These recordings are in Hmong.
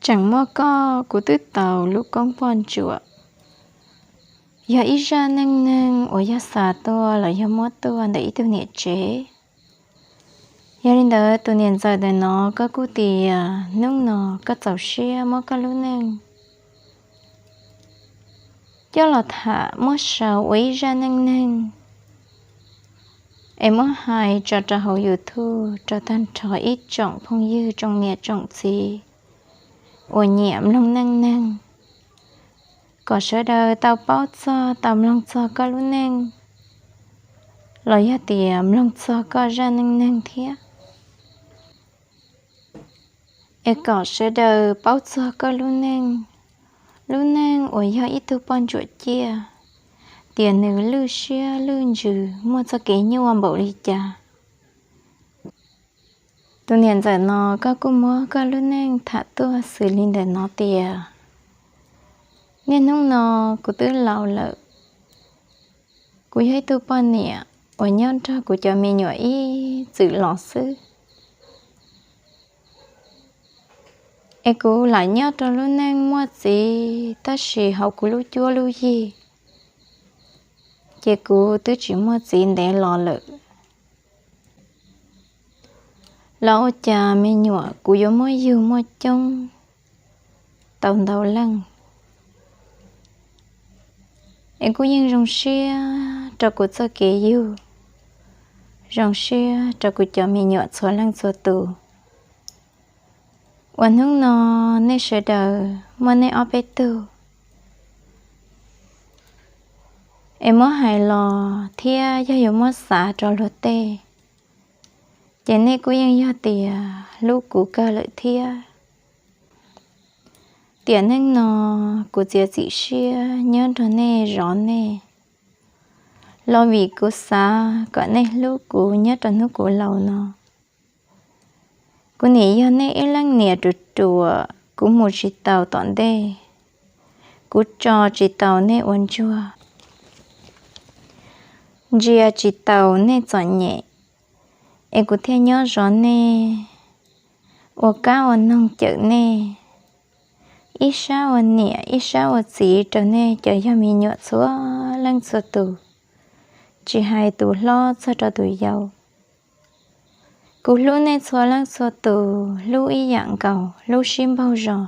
Tseem muaj koj kuv twb tau lub koob poj ntsuam. Yog ib zaj neej neeg uas yog xa tuaj los yog muab tuaj ntawm ib tug niam tsev. Yog li ntawd tus niam ntxawm ntawm no koj kuj tias hnub no koj txaus siab muab koj lub neej coj los tham muab sau ua ib zaj neej neeg es muab hais tso rau hauv YouTube rau tag nrho ib tsoom phooj ywg tsoom niam tsoom txiv uas nyiam mloog neej neeg, kom sawv daws tau paub txog tau mloog txog koj lub neej los yog tias mloog txog koj zaj neej neeg thiab. Es kom sawv daws paub txog koj lub neej, lub neej uas yog ib tug poj ntsuam ciaj, tias nws lwj siab lwj ntsws muaj txoj kev nyuaj npaum li cas. Tus niam ntxawm no koj kuj muab koj lub neej tham tuaj xws li ntawm no tias, niaj hnub no kuv twb laus lawm, kuv yog ib tug poj niam uas nyob nrog kuv cov me nyuam ib txwm los xwb. Es kuv lam nyob rau lub neej muaj txiv tab sis hauv kuv lub cuab lub yig, ces kuv twb tsis muaj txiv ntev los lawm. Los ua cas me nyuam kuv yuav muab yug muaj coob tau ntau leej. Es kuv yeej zoo siab rau kuv txoj kev yug, zoo siab rau kuv cov me nyuam txhua leej txhua tus. Uas hnub no nej sawv daws muaj nej ob peb tug, es muab hais los thiab yog yuav muab xav rau luag tej, ces nej kuj yeej yog tias hlub kuv kawg lawm thiab. Tiam neej no kuv txiav txim siab nyob nrog nej zov nej, los vim kuv xav kom nej hlub kuv nyob rau hnub kuv laus no. Kuv nim yog nej ib leej niam ruam ruam, kuv mus tsis tau tom ntej, kuv tso tsis tau nej ua ntsuag, ntsia tsis tau nej txom nyem, es kuv thiaj nyob zov nej, ua kab ua noog cawm nej, ib sab ua niam ib sab ua txiv rau nej cov yog me nyuam txhua leej txhua tus, tsis hais tus hlob txog rau tus yau. Kuv hlub nej txhua leej txhua tus hlub ib yam nkaus, hlub sib npaug zog.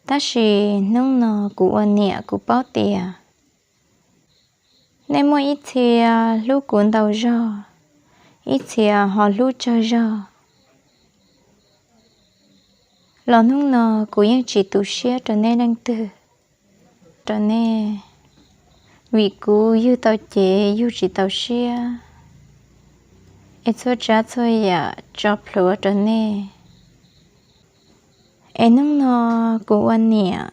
Tab sis hnub no kuv ua niam kuv paub tias nej muaj ib txhia hlub kuv ntau zog, ib txhia ho hlub tsawg zog, los hnub no kuv yeej tsis tu siab rau nej leej twg, rau nej, vim kuv yug tau cev yug tsis tau siab, es txhua tsav txhua yam tso plhuav rau nej. Es hnub no kuv ua niam,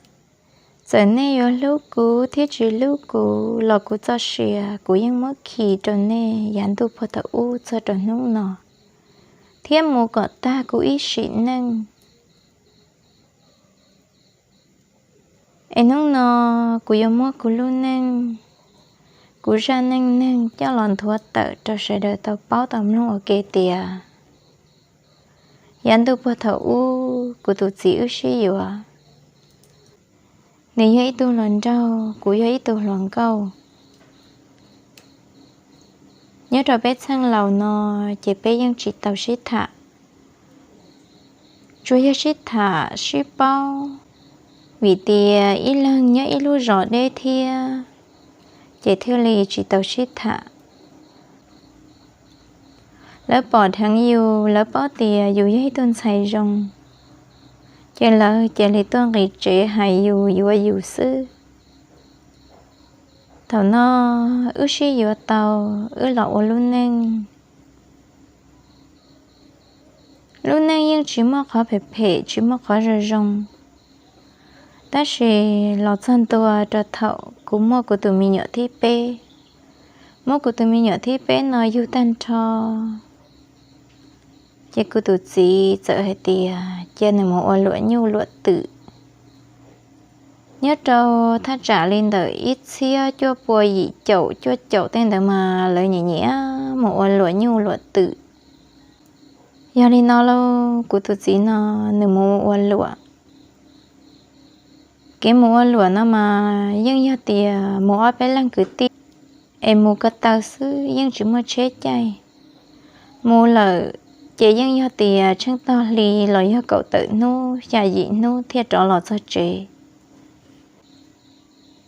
txawm nej yuav hlub kuv thiab tsis hlub kuv los kuv txoj sia kuv yeej muab khi rau nej yav ntuj puag thaum ub txog rau hnub no, thiab mus kom tag kuv ib sim neej. Es hnub no kuv yuav muab kuv lub neej, kuv zaj neej neeg coj los nthuav tawm rau sawv daws tau paub tau mloog ua ke tias, yav ntuj puag thaum ub kuv tus txiv wb sib yuav, nws yog ib tug hluas nraug, kuv yog ib tug hluas nkauj. Nyob rau peb txheej laus no, ces peb yeej tsis tau sib tham, tsuas yog sib tham sib paub, vim tias ib leeg nyob ib lub zos deb thiab, ces thiaj li tsis tau sib tham. Lawv pom dheev yus, lawv paub tias yus yog ib tug ntxhais zoo, ces lawv cia li tuaj nqis tsev hais yus yuav yus xwb. Thaum no wb sib yuav tau, wb los ua lub neej. Lub neej yeej tsis muaj qhov phem phem, tsis muaj qhov zoo zoo. Tab sis los txog ntua rau thaum kuv muaj kuv tus me nyuam thib peb, muab kuv tus me nyuam thib peb no yug tag nrho, ces kuv tus txiv txawm hais tias cia nws mus ua luam nyuj luam twm. Nyob rau thaj tsam li ntawm ib txhiab cuaj pua yim caum cuaj caum tej ntawd mas lawv nyiam nyiam mus ua luam nyuj luam twm. Yog li no lauj, kuv tus txiv no nws mus ua luam. Kev mus ua luam no mas yeej yog tias mus ob peb leeg kwv tij es mus ko taw xwb, yeej tsis muaj tsheb caij. Mus lawm ces yeej yog tias tsheej tog hli los yog kaum tawm hnub xya yim hnub thiaj rov los txog tsev.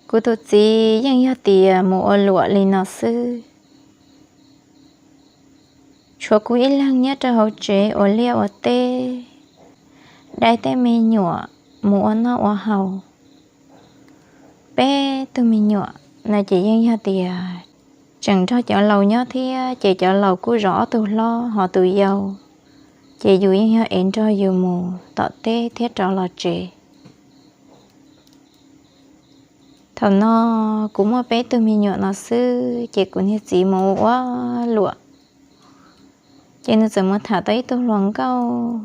Kuv tus txiv yeej yog tias mus ua luam li no xwb. Tshuav kuv ib leeg nyob rau hauv tsev ua liaj ua teb, dai tej me nyuam mus ua noj ua haus. Peb tug me nyuam no ces yeej yog tias tseem nrog cov laus nyob thiab, ces cov laus kuj zov ob tug hlob, ho tus yau ces yus yeej yog es nrog yus mus tom teb thiab rov los tsev. Thaum no kuv muaj peb tug me nyuam no xwb, ces kuv niag txiv mus ua luam, ces nws txawm mus tham tau ib tug hluas nkauj.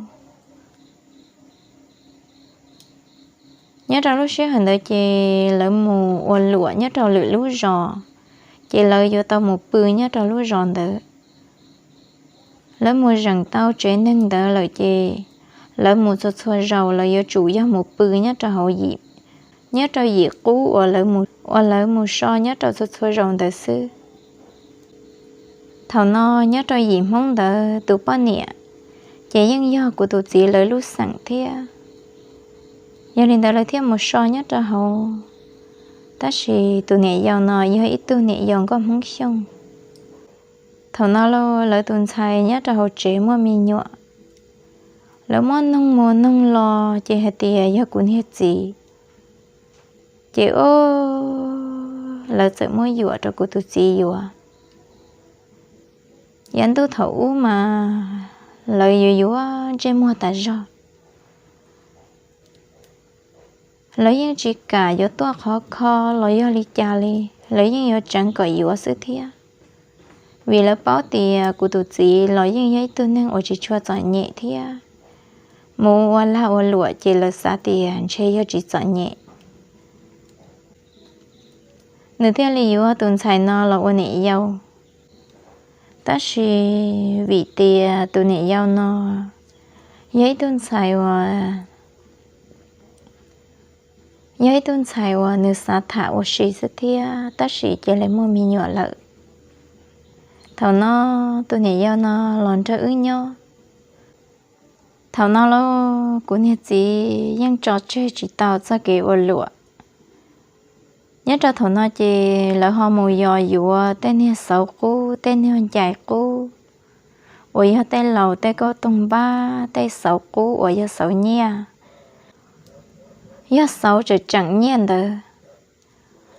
Nyob rau lub sij hawm ntawd ces lawv mus ua luam nyob rau lwm lub zos, ces lawv yuav tau mus pw nyob rau lub zos ntawd. Lawv mus zeem tau tsev neeg ntawd lawm ces lawv mus txhua txhua zaus lawv yuav tsum yog mus pw nyob rau hauv yim, nyob rau yim qub uas lawv mus so nyob rau txhua txhua zaus ntawd xwb. Thaum no nyob rau yim Hmoob ntawd tus poj niam ces yeej yog kuv tus txiv lawv lub xeem thiab. Yog li ntawd lawv thiaj mus so nyob rau hauv, tab sis tus niam yau no yog ib tug niam yau nkauj Hmoob Xyooj. Thaum no lawv tus ntxhais nyob rau hauv tsev muaj me nyuam, lawv muab noog mus noog los ces hais tias yog kuv niag txiv. Ces o, lawv txawm muab yuam rau kuv tus txiv yuav. Yav ntuj thaum ub mas lawv yuav yuav ntsej muag tas zog. Lawv yeej tsis kam yuav tuaj khov kho los yog li cas li, lawv yeej yuav tseev kom yuav xwb thiab. Vim lawv paub tias kuv tus txiv los yeej yog ib tug neeg uas tsis tshua txom nyem thiab, mus ua lag ua luam ces lawv xav tias ntshe yog tsis txom nyem, nws thiaj li yuav tus ntxhais no los ua niam yau. Tab sis vim tias tus niam yau no yog ib tug ntxhais uas, yog ib tug ntxhais uas nws xav tham ua si xwb thiab, tab sis cia li muaj me nyuam lawm. Thaum no tus niam yau no los nrog wb nyob. Thaum no lauj, kuv niag txiv yeej tso tseg tsis tau txoj kev ua luam. Nyob rau thaum no ces lawv ho mus yos yuav tej niag xauv qub, tej niag ncais qub uas yog tej laus tej kauj toog npab, tej xauv qub uas yog xauv nyiaj, yog xauv tseem tseem nyiaj ntawd.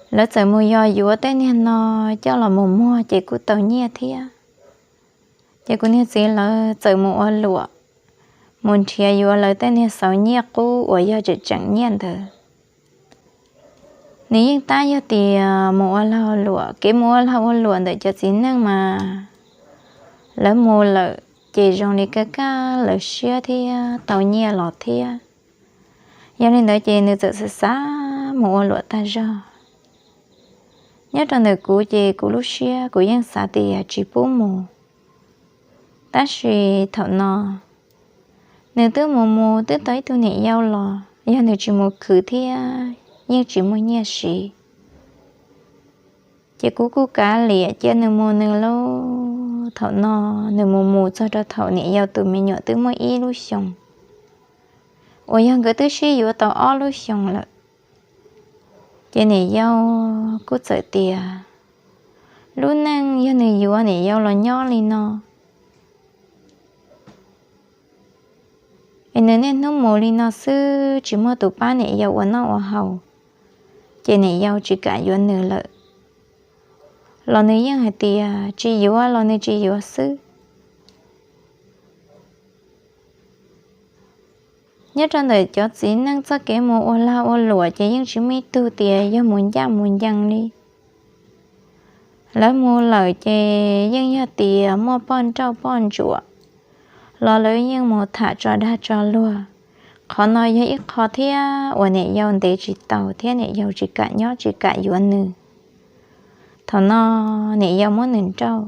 Lawv txawm mus yos yuav tej niag no coj los mus muag ces kuj tau nyiaj thiab. Ces kuv niag txiv lawv txawm mus ua luam, mus nrhiav yuav lawv tej niag xauv nyiaj qub uas yog tseem tseem nyiaj ntawd. Nws yeej tab yog tias mus ua lag ua luam, kev mus ua lag ua luam ntawm cov txiv neej mas lawv mus lawm ces zoo li kaj kaj lawv siab thiab tau nyiaj los thiab. Yog li ntawd ces nws txawm xav xav mus ua luam tag zog. Nyob rau ntawm kuv ces kuv lub siab kuv yeej xav tias tsis pub mus. Tab sis thaum no nws twb mus mus twb tau ib tug niam yau los, yog nws tsis mus khwv thiab yeej tsis muaj nyiaj siv. Ces kuv kuj kav liam cia nws mus nws lauj. Thaum no nws mus mus txog rau thaum niam yau tus me nyuam twb muaj ib lub xyoos, uas yog nkawd twb sib yuav tau ob lub xyoos lawm. Ces niam yau kuj txawm tias, lub neej yog nws yuav niam yau los nyob li no, es nws niaj hnub mus li no xwb tsis muaj tus pab niam yau ua noj ua haus, ces niam yau tsis kam yuav nws lawm. Los nws yeej hais tias tsis yuav los nws tsis yuav xwb. Nyob rau ntawm cov txiv neej txoj kev mus ua lag ua luam ces yeej tsis muaj ib tug tias yog mus ncaj mus ncees li. Lawv mus lawm ces yeej yog tias muaj poj nrauj poj ntsuam los lawv yeej mus tham tso dag tso luag. Qhov no yog ib qho thiab uas niam yau ntev tsis tau thiab niam yau tsis kam nyob tsis kam yuav nws. Thaum no niam yau muab nws nrauj,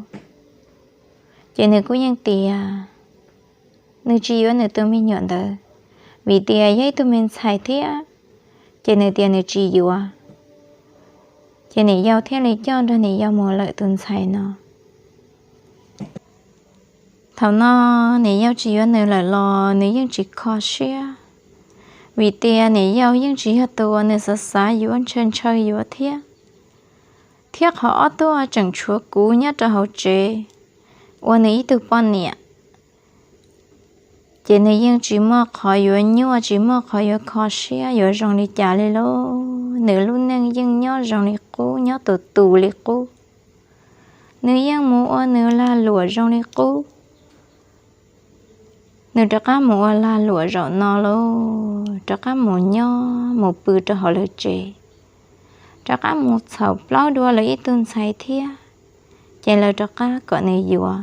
ces nws kuj yeej tias nws tsis yuav nws tus me nyuam ntawd, vim tias yog ib tug me ntxhais thiab, ces nws tias nws tsis yuav. Ces niam yau thiaj li coj nrog niam yau mus lawm tus ntxhais no. Thaum no niam yau tsis yuav nws lawm los nws yeej tsis kho siab, vim tias niam yau yeej tsis yog tus uas nws xav xav yuav ntshaw ntshaw yuav thiab. Thiab qhov ob tug tseem tshuav kuv nyob rau hauv tsev ua nws ib tug poj niam, ces nws yeej tsis muaj qhov yuav nyuaj, tsis muaj qhov yuav kho siab yuav zoo li cas li lauj. Nws lub neej yeej nyob zoo li qub, nyob tus tus li qub. Nws yeej mus ua nws lag luam zoo li qub. Nws rov qab mus ua lag luam zaum no lauj, rov qab mus nyob mus pw rau hauv lawv tsev, rov qab mus txhaum plaub dua lawv ib tug ntxhais thiab, ces lawv rov qab kom nws yuav.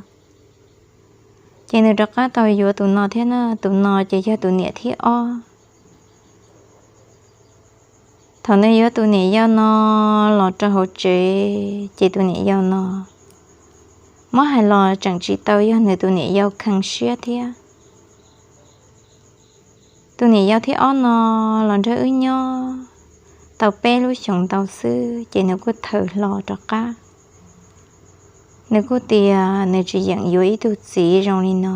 Ces nws rov qab tau yuav tus no thiab na, tus no ces yog tus niam thib ob. Thaum nws yuav tus niam yau no los rau hauv tsev, ces tus niam yau no, muab hais los tseem tsis tau yog nws tus niam yau kheev siab thiab. Tus niam yau thib ob no los nrog wb nyob tau peb lub xyoos ntau xwb, ces nws kuj tawm hlo rov qab. Nws kuj tias nws tsis yeem yuav ib tug txiv zoo li no,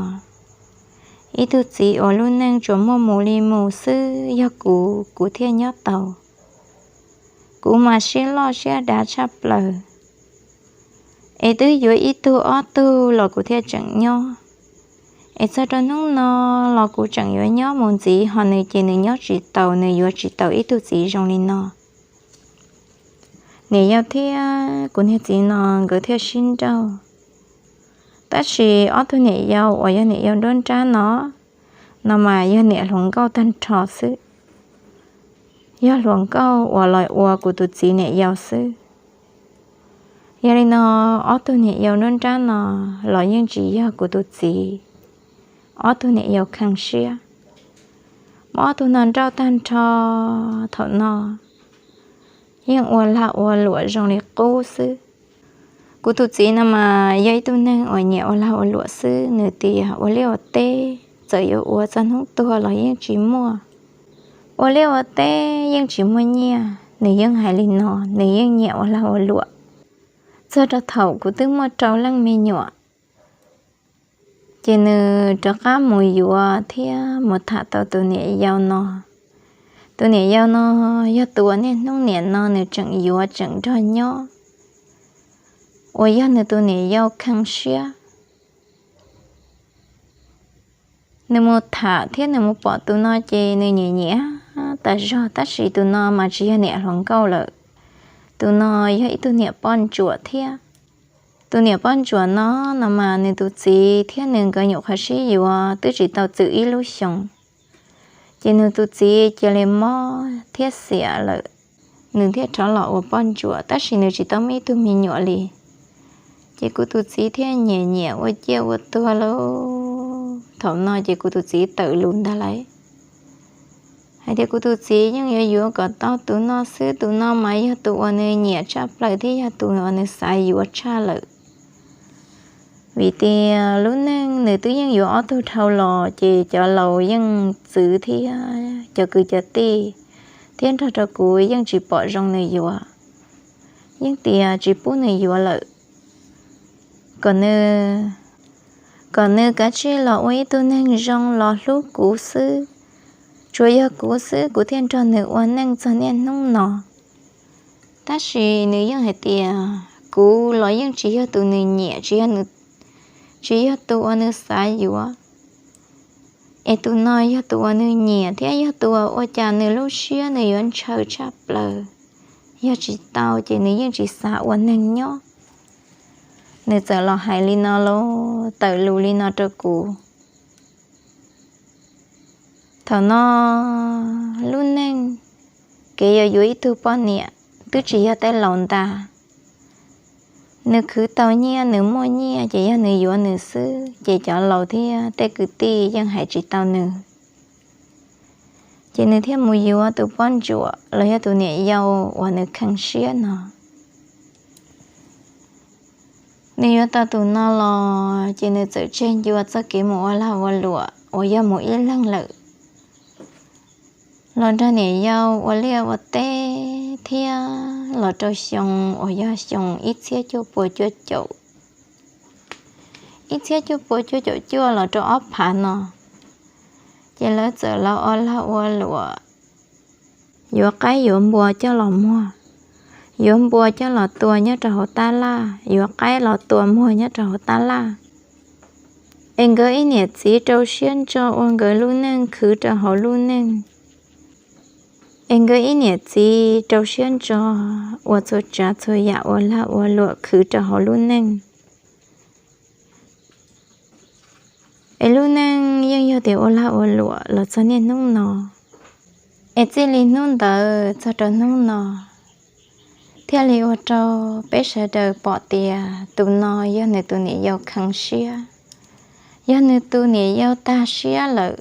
ib tug txiv uas lub neej tsuas muaj mus li mus xwb, yog kuv, kuv thiaj nyob tau. Kuv mas siab loj siab dav tshaj plaws, es twb yuav ib tug ob tug los kuv thiaj tseem nyob, es txog rau hnub no los kuv tseem yuav nyob mus ntxiv, ho nws ces nws nyob tsis tau, nws yuav tsis tau ib tug txiv zoo li no. Niam yau thiab kuv niag txiv no nkawd thiaj sib nrauj. Tab sis ob tug niam yau uas yog niam yau nruab nrab no, no mas yog niam hluas nkauj tag nrho xwb, yog hluas nkauj uas los ua kuv tus txiv niam yau xwb. Yog li no, ob tug niam yau nruab nrab no los yeej tsis yog kuv tus txiv ob tug niam yau kheev siab. Muab ob tug no nrauj tag nrho, thaum no yeej ua lag ua luam zoo li qub xwb. Kuv tus txiv no mas yog ib tug neeg uas nyiam ua lag ua luam xwb, nws tias ua liaj ua teb txawm yuav ua txog hnub tuag los yeej tsis muaj, ua liaj ua teb yeej tsis muaj nyiaj, nws yeej hais li no, nws yeej nyiam ua lag ua luam. Txog rau thaum kuv twb muaj rau leej me nyuam, ces nws rov qab mus yuav thiab mus tham tau tus niam yau no. Tus niam yau no yog tus uas niaj hnub niam no nws tseem yuav tseem nrog nyob, uas yog nws tus niam yau kheev siab. Nws mus tham thiab nws mus pom tus no ces nws nyiam nyiam tas zog, tab sis tus no mas tsis yog niam hluas nkauj lawm, tus no yog ib tug niam poj ntsuam thiab. Tus niam poj ntsuam no, no mas nws tus txiv thiab nws nkawd nyuam qhuav sib yuav twb tsis tau txwm ib lub xyoos, ces nws tus txiv cia li mob thiab xiam lawm, nws thiaj rov los ua poj ntsuam, tab sis nws tsis tau muaj ib tug me nyuam li. Ces kuv tus txiv thiaj nyiam nyiam ua ciaj ua tuag lauj. Thaum no ces kuv tus txiv tawm lus ntag lauj, hais tias kuv tus txiv yeej yuav yuav kom tau tus no xwb, tus no mas yog tus uas nws nyiam tshaj plaws thiab yog tus uas nws xav yuav tshaj lawm. Vim tias lub neej nws twb yeej yuav ob tug dhau los, ces cov laus yeej txwv thiab cov kwv cov tij thiab nrog rau kuv yeej tsis pom zoo nws yuav, yeej tias tsis pub nws yuav lawm, kom nws, kom nws kav tsij los ua ib tug neeg zoo los hlub kuv xwb, tsuas yog kuv xwb kuv thiaj nrog nws ua neej txog niaj hnub no. Tab sis nws yeej hais tias kuv los yeej tsis yog tus nws nyiam, tsis yog, tsis yog tus uas nws xav yuav, es tus no yog tus uas nws nyiam thiab yog tus uas ua cas nws lub siab nws yuav ntshaw tshaj plaws, yog tsis tau ces nws yeej tsis xav ua neeg nyob. Nws txawm los hais li no lauj, tawm lus li no rau kuv. Thaum no lub neej, kev yuav yuav ib tug poj niam twb tsis yog tej laus ntas. Nws khwv tau nyiaj, nws muaj nyiaj ces yog nws yuav nws xwb, ces cov laus thiab tej kwv tij yeej hais tsis tau nws. Ces nws thiaj mus yuav tus poj ntsuam los yog tus niam yau uas nws kheev siab no. Nws yuav tau tus no los ces nws txawm tseg ncua txoj kev mus ua lag ua luam, uas yog mus ib leeg lawm, los nrog niam yau ua liaj ua teb thiab los rau xyoo uas yog xyoo ib txhiab cuaj pua cuaj caum, ib txhiab cuaj pua cuaj caum cuaj los rau ob phav no, ces lawv txawm los ua lag ua luam, yuav qaib yuav npua coj los muag, yuav npua coj los tua nyob rau hauv tab laj, yuav qaib los tua muag nyob rau hauv tab laj. Es nkawd ib niam txiv rau siab ntso ua nkawd lub neej khwv rau hauv lub neej. Es nkawd ib niam txiv rau siab ntso ua txhua tsav txhua yam ua lag ua luam khwv rau hauv lub neej. Es lub neej yeej yog tias ua lag ua luam los txog niaj hnub no. Es txij li hnub ntawd txog rau hnub no, thiaj li ua rau peb sawv daws pom tias tus no yog nws tus niam yau kheev siab, yog nws tus niam yau tag siab lawm.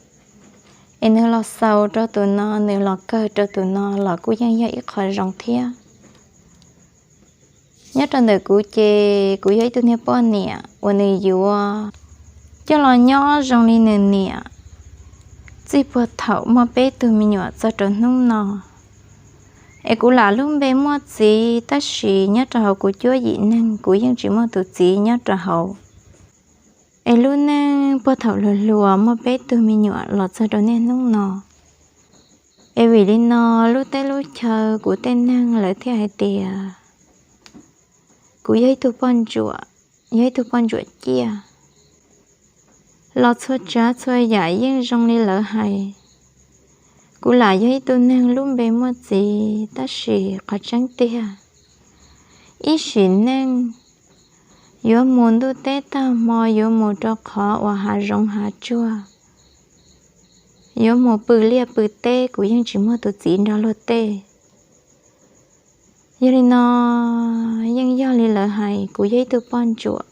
Es nws los xaus rau tus no, nws los kawg rau tus no los kuj yeej yog ib qho zoo thiab. Nyob rau ntawm kuv ces kuv yog ib tug niag poj niam uas nws yuav coj los nyob zoo li nws niam txij puag thaum muaj peb tug me nyuam txog rau hnub no. Es kuv lam lub npe muaj txiv tab sis nyob rau hauv kuv cuab yim neeg kuv yeej tsis muaj tus txiv nyob rau hauv. Es lub neej puag thaum hluas hluas muaj peb tug me nyuam los txog rau niaj hnub no. Es vim li no lub teb lub chaw kuv tej neeg lawv thiaj hais tias kuv yog ib tug poj ntsuam, yog ib tug poj ntsuam ciaj. Los txhua tsav txhua yam yeej zoo li lawv hais. Kuv lam yog ib tug neeg lub npe muaj txiv tab sis qhov tseeb tiag, ib sim neej yuav mus ntuj teb tag hmo, yuav mus rau qhov uas hav zoov hav tsuag, yuav mus pw liaj pw teb, kuv yeej tsis muaj tus txiv nrog luag tej. Yog li no, yeej yog li lawv hais kuv yog ib tug poj ntsuam,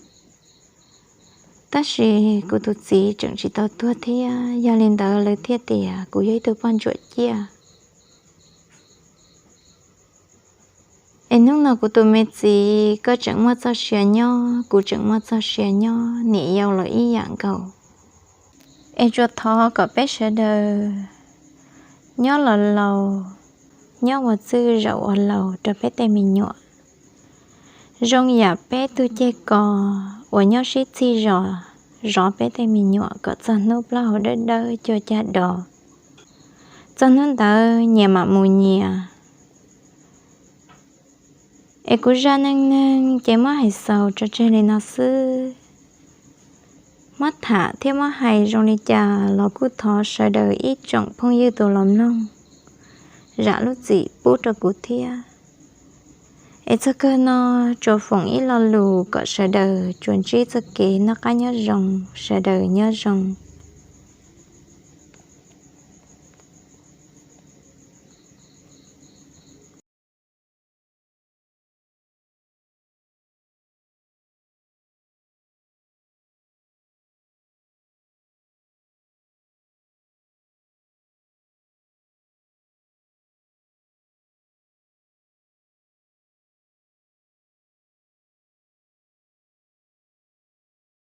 tab sis kuv tus txiv tseem tsis tau tuag thiab, yog li ntawd lawv thiaj tias kuv yog ib tug poj ntsuam ciaj. Es hnub no kuv tus me txiv, koj tseem muaj txoj sia nyob, kuv tseem muaj txoj sia nyob, niam yau los ib yam nkaus. Es tsuas thov kom peb sawv daws nyob los laus, nyob ua txwj zaum ua laus rau peb tej me nyuam, zoo yam peb tug ceg kos uas nyob sib txig zos, zov peb tej me nyuam kom txog hnub plaub hau dawb dawb cuaj cag dos. Txog hnub ntawd nyias mam mus nyias. Es kuv zaj neej neeg ces muab hais xaus tso tseg li no xwb. Muab tham thiab muab hais zoo li cas los kuj thov sawv daws ib tsoom phooj ywg tus los mloog zam lub txim pub rau kuv thiab. Es txog kawg no, tsuas foom ib lo lus kom sawv daws tsuas ntsib txoj kev noj qab nyob zoo, sawv daws nyob zoo.